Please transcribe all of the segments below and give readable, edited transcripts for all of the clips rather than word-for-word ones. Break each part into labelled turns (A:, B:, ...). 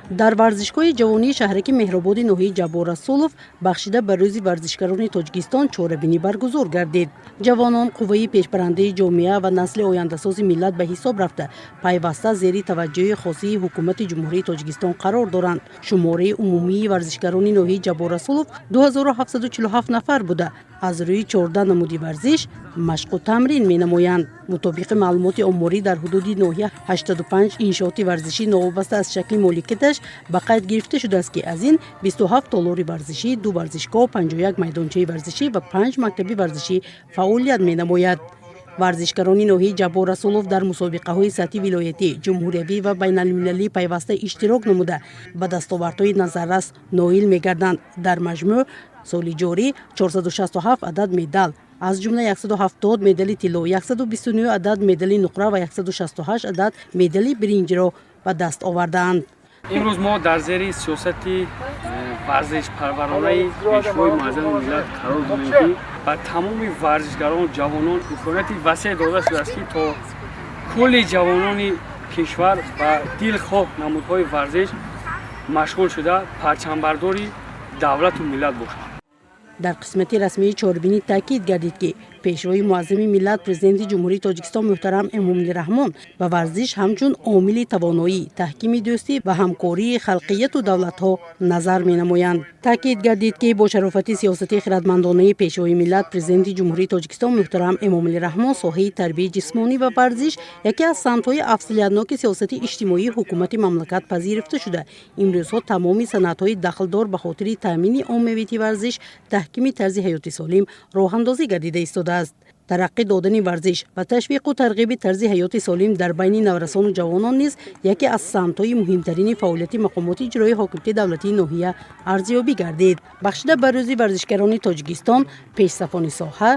A: Дар варзишгоҳи ҷавонии шаҳраки Меҳрободи ноҳияи Ҷаббор Расулов бахшида ба Рӯзи варзишгарони Тоҷикистон чорабинӣ баргузор гардид. Ҷавонон қувваи пешбарандаи ҷомеа ва насли ояндасози миллат ба ҳисоб рафта, пайваста зери таваҷҷӯҳи хосии Ҳукумати Ҷумҳурии Тоҷикистон қарор доранд. Шумораи умумии варзишгарони ноҳияи Ҷаббор Расулов 2747 нафар буда, аз рӯи 14 намуди варзиш машқу тамрин менамоянд. Мутобиқи маълумоти оморӣ, дар ҳудуди ноҳия 85 иншооти варзишӣ новобаста аз шакли моликияташ ба қайд гирифта шудааст, ки аз ин 27 толори варзишӣ, ду варзишгоҳ, 51 майдончаи варзишӣ ва панҷ мактаби варзишӣ фаъолият менамояд. Варзишгарони ноҳияи Ҷаббор Расулов дар мусобиқаҳои сатҳи вилоятӣ, ҷумҳуриявӣ ва байналмилалӣ пайваста иштирок намуда, ба дастовардҳои назаррас ноил мегарданд. Дар маҷмӯъ соли ҷорӣ 467 адад медал, аз ҷумла 170 медали тилло, 129 адад медали нуқра ва 168 адад медали биринҷиро ба даст овардаанд.
B: Имрӯз мо дар зери сиёсати варзишпарваронаи Пешвои Муаззами миллат қарор дорем, ки ба тамоми варзишгарон, ҷавонон имконияти васеъ дода шудааст, ки то кулли ҷавонони кишвар ба дилхоҳ намудҳои варзиш машғул шуда, парчамбардори давлату миллат бошанд.
A: Дар қисмати расмии чорабинӣ таъкид гардид, ки Пешвои Муаззами миллат, Президенти Ҷумҳурии Тоҷикистон муҳтарам Эмомалӣ Раҳмон ба варзиш ҳамчун омили тавоноӣ, таҳкими дӯстӣ ва ҳамкории халқияту давлатҳо назар менамоянд. Таъкид гардид, ки бо шарофати сиёсати хиратмандонаи Пешвои миллат, Президенти Ҷумҳурии Тоҷикистон муҳтарам Эмомалӣ Раҳмон соҳаи тарбияи ҷисмонӣ ва варзиш яке аз самтҳои афзалиятноки сиёсати иҷтимоии ҳукумати мамлакат пазируфта шуда, имрӯзҳо тамоми санадҳои дахлдор ба хотири таъмини оммавияти варзиш, таҳкими тарзи ҳаёти солим роҳандозӣ гардида истодааст. Тараққӣ додани варзиш ва ташвиқу тарғиби тарзи ҳаёти солим дар байни наврасону ҷавонон низ яке аз самтҳои муҳимтарини фаъолияти мақомоти иҷроии ҳокимияти давлатии ноҳия арзёбӣ гардид. Бахшида ба Рӯзи варзишгарони Тоҷикистон пешсафони соҳа,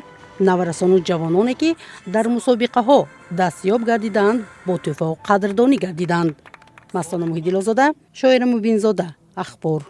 A: наврасону ҷавононе, ки дар мусобиқаҳо дастёб гардидаанд, бо тӯҳфаҳо қадрдонӣ гардиданд. Мастона Муҳиддилозода, Шоира Мубинзода, «Ахбор».